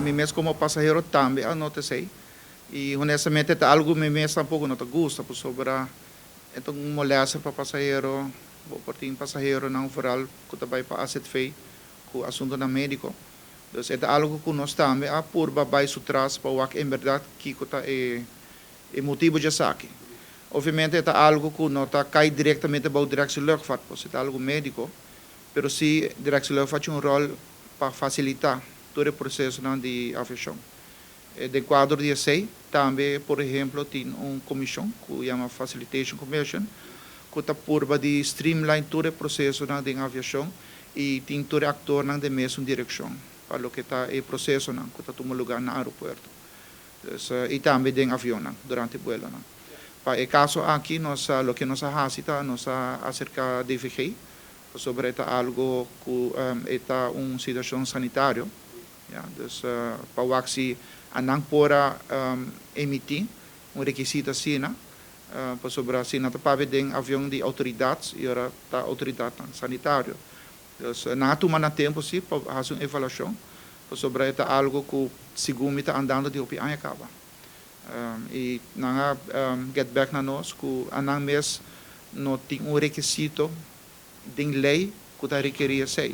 Mi mes komo pasahero tambe a nota esei i honestamente ta algu mi mes tampoko no ta gusta pasobra e ta un molèster pa pasahero. Bo por tin pasaheronan vooral ku ta bai pa AZV ku asuntunan médiko. Dus e ta algu ku nos tambe a purba bai su tras pa wak en bèrdat kiko ta e e motibu dje esaki. Obviamente e ta algu ku no ta kai direktamente bou Directie Luchtvaart pasobra e ta algu médiko. Pero si Directie Luchtvaart tin un ròl pa fasilitá tur e prosesonan di aviashon. Den kuadro di esei tambe por ehemplo tin un komishon ku yama Facilitation Commission ku ta purba di streamline tur e prosesonan den aviashon i tin tur e aktornan den mesun direkshon pa loke ta e prosesonan ku ta tuma lugá na aeropuerto. Dus i tambe den avionnan durante buelonan. Pa e kaso aki nos a loke nos a hasi ta nos a aserká DVG pasobra e ta algo ku e ta un situashon sanitario. Ya, dus pa wak si a nan por a emití un rekisito asina, pasobra si nan ta papia den avion di outoridat i ora ta outoridatnan sanitario. Dus nan a tuma nan tempu si pa hasi un evaluashon, pasobra e ta algu ku segun mi ta andando di hopi aña kaba. I nan a get back na nos ku a nan mes no tin un rekisito den ley cu ta rekeri esey.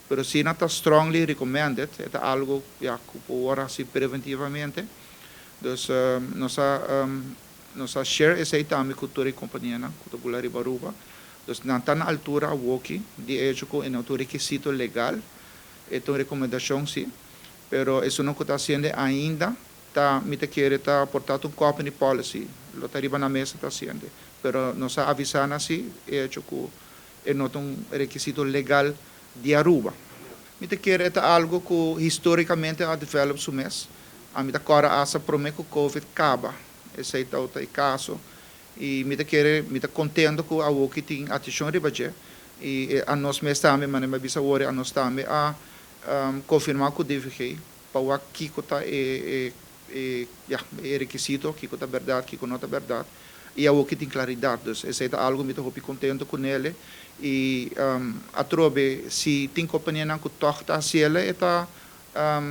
Pero si nan ta strongly recommended, e ta algo ya cu por word haci preventivamente. Dus nos a nos a share esey tambe cu tur e companianan cu ta bula riba Aruba. Dus nan ta na altura awoki di e hecho cu e no ta un rekisito legal, e ta un recomendacion si, pero esunnan cu ta haciende ainda ta mi ta kere ta por ta un company policy lo ta riba nan mesa ta haciende. Pero nos a avisa nan si e hecho cu e no ta un rekisito legal di Aruba. Mi ta kere e ta algo cu historicamente a develop su mes. Ami ta cora hasta prome cu covid caba esey tawata e caso y mi ta kere mi ta contento cu awoki tin atencion riba dje y anos mes tambe manera mi a bisa awor anos tambe a confirma cu DVG pa wak kiko ta e e ya e rekisito, kiko ta bèrdat, kiko no ta bèrdat, i awor ki tin klaridat. Dus esei ta algu mi ta hopi kontentu ku nele i atrobe si tin kompanianan ku tòg ta hasiele e ta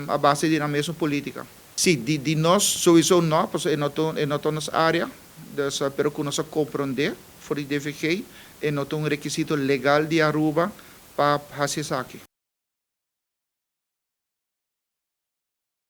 a base di nan mesun politika. Si, di di nos souiso no, pasobra e no ta e no ta nos área, dus pero ku nos a komprondé for di DVG e no ta un rekisito legal di Aruba pa hasi esaki.